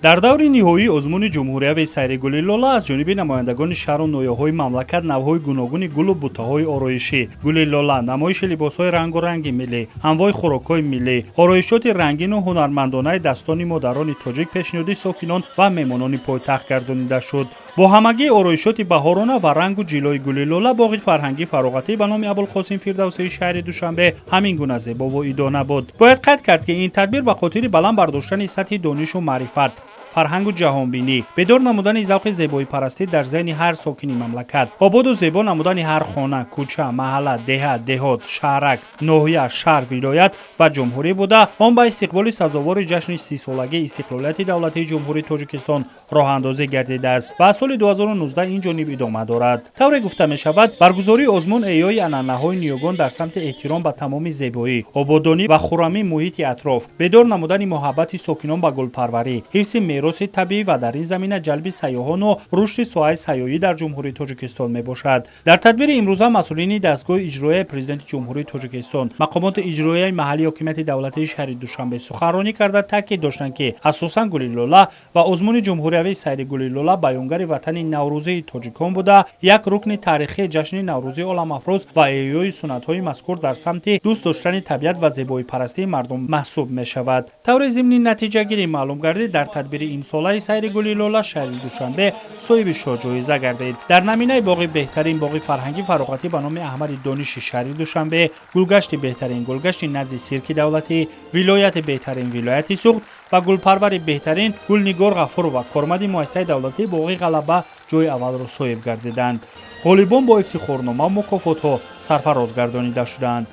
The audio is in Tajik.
Дар даври ниҳоии озмуни ҷумҳуриявии сайри гули лола аз ҷониби намояндагони шаҳру ноҳияҳои мамлакат навъҳои гуногуни гулу буттаҳои ороишӣ, гули лола, намоиши либосҳои рангу ранги миллӣ, анвои хӯрокҳои миллӣ, ороишоти рангину ҳунармандонаи дастони модарони тоҷик пешниҳоди сокинон ва меҳмонони пойтахт гардонида шуд. Бо ҳамагии ороишоти баҳорона ва рангу ҷилои гули лола боғи фарҳангӣ фароғатӣ ба номи Абулқосим Фирдавсии шаҳри Душанбе ҳамин гуна зебову идона буд. Бояд қайд кард, ки ин тадбир ба хотири баланд бардоштани сатҳи донишу маърифат, фарҳангу ҷаҳонбинӣ, бедор намудани завқи зебоипарастӣ дар зеҳни ҳар сокини мамлакат, ободу зебо намудани ҳар хона, кӯча, маҳалла, деҳа, деҳот, шаҳрак, ноҳия, шаҳр, вилоят ва ҷумҳурӣ буда, он ба истиқболи сазовори ҷашни 30-солагии истиқлолияти давлатии Ҷумҳурии Тоҷикистон роҳандозӣ гардидааст ва аз соли 2019 ин ҷониб идома дорад. Тавре гуфта мешавад, баргузории озмун эҳёи анъанаҳои ниёгон дар самти эҳтиром ба тамоми зебоӣ, ободонӣ ва хуррамии муҳити атроф, бедор намудани муҳаббати сокинон ба гулпарварӣ, ҳифзи мероси табиӣ ва дар ин замина ҷалби сайёҳону рушди соҳаи сайёҳӣ дар Ҷумҳурии Тоҷикистон мебошад. Дар тадбири имрӯза масъулини дастгоҳи иҷроияи Президенти Ҷумҳурии Тоҷикистон, мақомоти иҷроияи маҳаллии ҳокимияти давлатии шаҳри Душанбе суханронӣ карда, таъкид доштанд, ки асосан гули лола ва озмуни ҷумҳуриявии сайри гули лола баёнгари ватани наврӯзии тоҷикон буда, як рукни таърихии ҷашни наврӯзии оламафрӯз ва эҳёи суннатҳои мазкур дар самти дӯст доштани табиат ва зебоипарастии мардум маҳсуб мешавад. Тавре зимни натиҷагирӣ маълум гардид, дар тадбири имсолаи сайри гули лола шаҳри Душанбе соҳиби шоҳҷоиза гардид. Дар номинаи боғи беҳтарин боғи фарҳангӣ фароғатӣ ба номи Аҳмади Дониши шаҳри Душанбе, гулгашти беҳтарин гулгашти назди сирки давлатӣ, вилояти беҳтарин вилояти Суғд ва гулпарвари беҳтарин Гулнигор Ғафурова, корманди муассисаи давлатии боғи Ғалаба, ҷои аввалро соҳиб гардиданд. Ғолибон бо ифтихорнома, мукофотҳо сарфароз гардонида шуданд.